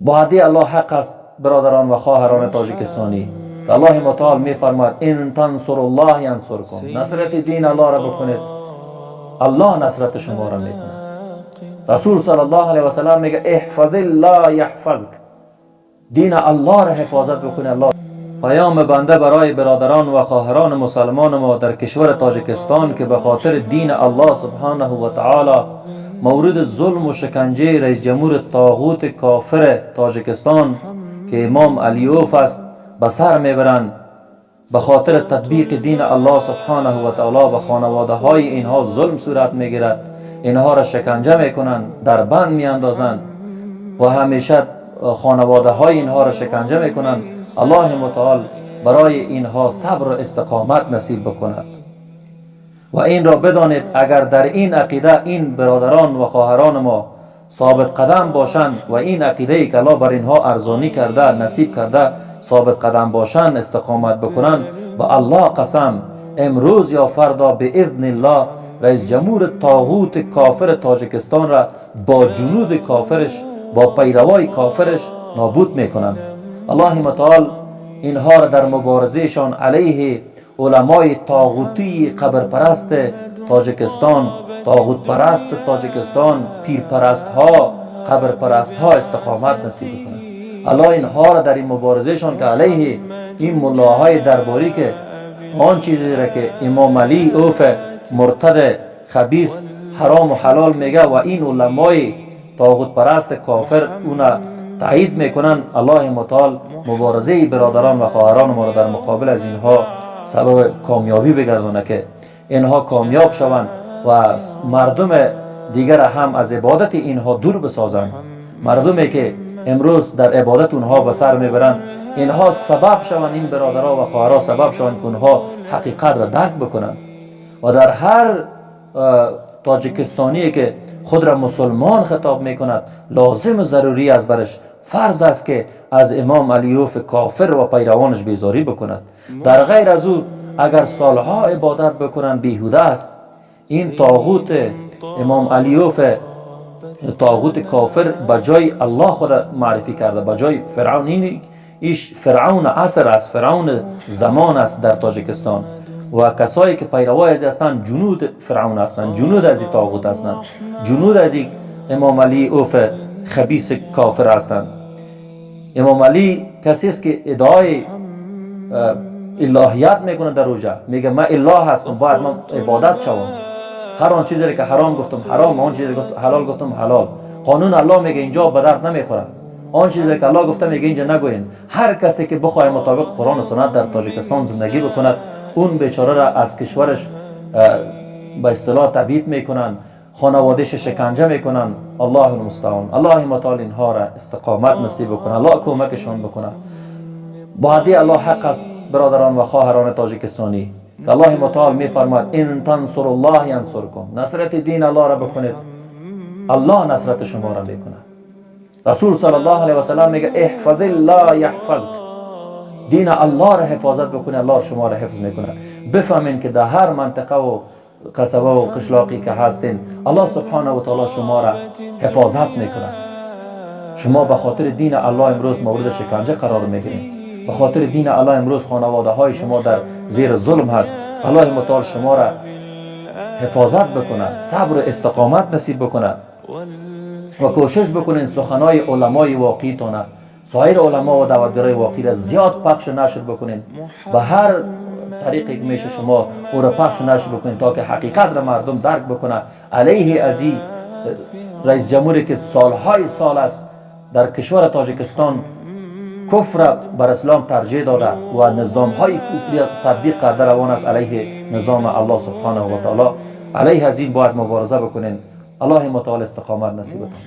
Ваъдаи Аллоҳ ҳақ аст, бародарон ва хоҳарони тоҷикистонӣ. Аллоҳи мутаол мефармояд: إن تنصروا الله ينصركم. Насрати дин Аллоҳро бикунед, Аллоҳ насрати шуморо мекунад. Расул صلى الله عليه وسلم мега: احفظ الله يحفظك. Дин Аллоҳро ҳифозат бикунед, Аллоҳ. Паёми банда барои бародарон ва хоҳарони мусалмони мо дар кишвари Тоҷикистон, ки ба хотири дини Аллоҳ سبحانه وتعالى мавриди зулму шиканҷаи раисҷамҳури тоғути кофири Тоҷикистон, ки Имом Алиёв аст, ба сар мебаранд, ба хотири татбиқи дини Аллоҳ سبحانه وتعالى ба хонаводаҳои инҳо зулм сурат мегирад, инҳоро шиканҷа мекунанд, дар банд меандозанд ва ҳамеша хонаводаҳои инҳоро шиканҷа мекунанд, Аллоҳи мутаол барои инҳо сабру истиқомат насиб бикунад. Ва инро бидонед, агар дар ин ақида ин бародарон ва хоҳарони мо собит қадам бошанд ва ин ақидае ки Аллоҳ бар инҳо арзонӣ карда, насиб карда, собит қадам бошанд, истиқомат бикунанд, ба Аллоҳ қасам, имрӯз ё фардо, بإذن الله, раис ҷамҳури тоғути кофири Тоҷикистонра бо ҷунуди кофирш, бо пайравои кофирш нобуд мекунанд. Аллоҳи мутаол инҳоро дар муборизаашон алайҳи уламои тоғутии қабрпараст Тоҷикистон, тоғутпараст Тоҷикистон, пирпарастҳо, қабрпарастҳо истиқомат насиб бикунад. Аллоҳ инҳоро дар ин муборизаашон, ки алайҳи ин муллоҳои дарборӣ, ки он чизеро ки Имом Алиёв муртад хабис ҳарому ҳалол мега ва ин уламои тоғутпараст кофир уна таъид мекунанд, Аллоҳи мутаол муборизаи бародарон ва хоҳарони моро дар муқобил аз инҳо сабаби комёбӣ бигардонад, ки инҳо комёб шаванд ва мардуми дигар ҳам аз ибодати инҳо дур бисозанд. Мардуме ки имрӯз дар ибодат онҳо ба сар мебаранд, инҳо сабаб шаванд, ин бародаро ва хоҳарҳо сабаб шаванд, ки онҳо ҳақиқатро дарк бикунанд. Ва дар ҳар тоҷикистоние ки худро мусулмон хитоб мекунад, лозиму зарурӣ аст, бараш фарз аст, ки аз Имом Алиёв кофир ва пайравонаш безорӣ бикунад. Дар ғайр аз ӯ, агар солҳо ибодат бикунанд, беҳуда аст. Ин тоғут, Имом Алиёв тоғути кофир, ба ҷои Аллоҳ худа маърифӣ карда, ба ҷои Фиръавн. Иш Фиръавн аср аст, Фиръавн замон аст дар Тоҷикистон ва касое ки пайравои аз ҳастанд, ҷунуд Фиръавн ҳастанд, ҷунуд аз тоғут ҳастанд, ҷунуд аз Имом Алиёв хабис кофир ҳастанд. Имом Алӣ касест ки иддаои илоҳият мекунад. Дар уҷа мега: «Ман илоҳ ҳастам, бояд ман ибодат шавам. Ҳар он чизере ки ҳаром гуфтам, ҳаром, он чизе ки ҳалол гуфтам, ҳалол. Қонун Аллоҳ, мега, инҷо ба дард намехӯрад. Он чизе ки Аллоҳ гуфта, мега, инҷа нагӯен». Ҳар касе ки бихоҳад мутобиқ Қуръону суннат дар Тоҷикистон зиндагӣ бикунад, он бечораро аз кишвараш ба истилоҳ табъид мекунанд, хонаводааш шиканҷа мекунанд. الله المستعان. Аллоҳи мутаол инҳоро истиқомат насиб бикунад, Аллоҳ кӯмакашон бикунад. Ваъдаи Аллоҳ ҳақ аст, бародарон ва хоҳарони тоҷикистонӣ, ки Аллоҳи мутаол мефармояд: إن تنصروا الله ينصركم. Насрати дин Аллоҳро бикунед, Аллоҳ насрати шуморо мекунад. Расул صلى الله عليه وسلم мега: احفظ الله يحفظك. Дин Аллоҳро ҳифозат бикунед, Аллоҳ шуморо ҳифз мекунад. Бифаҳмед, ки дар ҳар мантиқаву қасабаву қишлоқе ки ҳастен, Аллоҳ سبحانه وتعالى шуморо ҳифозат мекунад. Шумо ба хотири дини Аллоҳ имрӯз мавриди шиканҷа қарор мегиред, ба хотири дини Аллоҳ имрӯз хонаводаҳои шумо дар зери зулм ҳаст. Аллоҳи мутаол шуморо ҳифозат бикунад, сабру истиқомат насиб бикунад ва кӯшиш бикунед, суханои уламои воқеитона, соир уламо ва даъватгарои воқеиро зиёд пахшу нашр бикунед. Ба ҳар тариқе ки меша, шумо ӯро пахшу нашр бикунед, то ки ҳақиқатро мардум дарк бикунад. Алайҳи аз ин раис ҷамҳуре ки солҳои сол аст дар кишвари Тоҷикистон куфра бар ислом тарҷеҳ дода ва низомҳои куфрия татбиқ карда равон аст алайҳи низоми Аллоҳ سبحانه وتعالى, алайҳи аз ин бояд мубориза бикунем. Аллоҳи мутаол истиқомат насибатон.